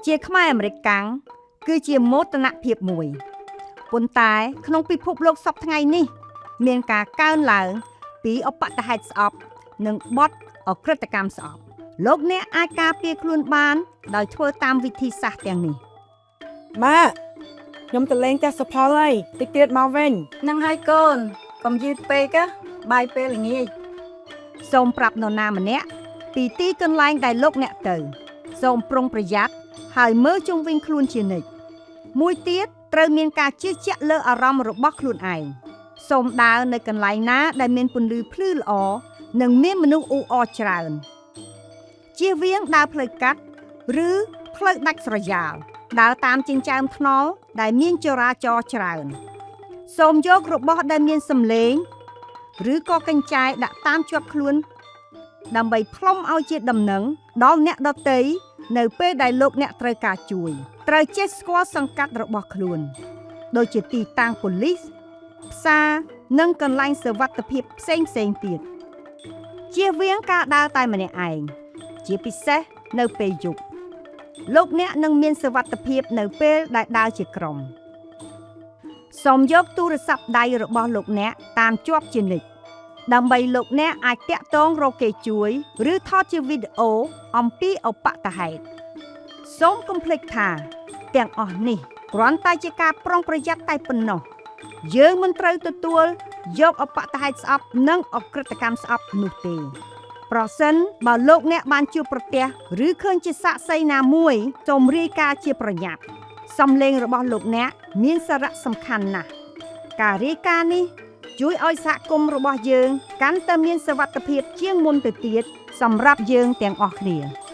ជាខ្មែរអាមេរិកកាំងគឺជាមោទនភាពមួយប៉ុន្តែក្នុងពិភពលោកសព្វថ្ងៃនេះ មានការកើនឡើង ពីឧបទ្ទហេតុស្អប់ និងបទឧក្រិដ្ឋកម្មស្អប់លោកអ្នកអាចការពារខ្លួនបាន ដោយធ្វើតាមវិធីសាស្ត្រទាំងនេះ ម៉ាក់ខ្ញុំទៅលេងផ្ទះសុផលហើយតិចទៀតមកវិញ នឹងហើយកូនកុំយឺតពេកណាបាយពេលល្ងាច សូមប្រាប់នរណាម្នាក់ពីទីកន្លែងដែលលោកអ្នកទៅ សូមប្រុងប្រយ័ត្នហើយមើលជុំវិញខ្លួនជានិច្ចមួយទៀតត្រូវមានការជឿជាក់លើអារម្មណ៍របស់ខ្លួនឯងសូមដើរនៅកន្លែងណាដែលមានពន្លឺភ្លឺល្អនិងមានមនុស្សអ៊ូអរច្រើនជៀសវាងដើរផ្លូវកាត់ឬផ្លូវដាច់ស្រយាលដើរតាមចិញ្ចើមថ្នល់ដែលមានចរាចរណ៍ច្រើន សូមយករបស់ដែលមានសម្លេង ឬក៏កញ្ចែដាក់តាមជាប់ខ្លួន ដើម្បីផ្លុំឲ្យជាដំណឹងដល់អ្នកដទៃនៅពេលដែលលោកអ្នកត្រូវការជួយ ត្រូវចេះស្គាល់សង្កាត់របស់ខ្លួន ដូចជាទីតាំងប៉ូលីសផ្សារនិងកន្លែងសុវត្ថិភាពផ្សេងផ្សេងៗទៀតជៀសវាងការដើរតែម្នាក់ឯងជាពិសេសនៅពេលយប់លោកអ្នកនឹងមានសុវត្ថិភាពនៅពេលដែលដើរជាក្រុមសូមយកទូរស័ព្ទដៃរបស់លោកអ្នកតាមជាប់ជានិច្ច ដើម្បីលោកអ្នកអាចតាក់ទងរកគេជួយ ឬថតជាវីដេអូអំពីឧបទ្ទហេតុសូមកុំភ្លេចថា ទាំងអស់នេះគ្រាន់តែជាការប្រុងប្រយ័ត្នតែប៉ុណ្ណោះយើងមិនត្រូវទទួលយកឧបទ្ទហេតុស្អប់និងឧក្រិដ្ឋកម្មស្អប់នោះទេ ប្រសិនបើលោកអ្នកបានជួបប្រទះឬឃើញជាសាក្សីណាមួយសូមរាយការណ៍ជាប្រញាប់សំឡេងរបស់លោកអ្នកមានសារៈសំខាន់ណាស់ការរាយការណ៍នេះ ជួយឲ្យសហគមន៍របស់យើងកាន់តែមានសុវត្ថិភាពជាងមុនទៅទៀតសម្រាប់យើងទាំងអស់គ្នា។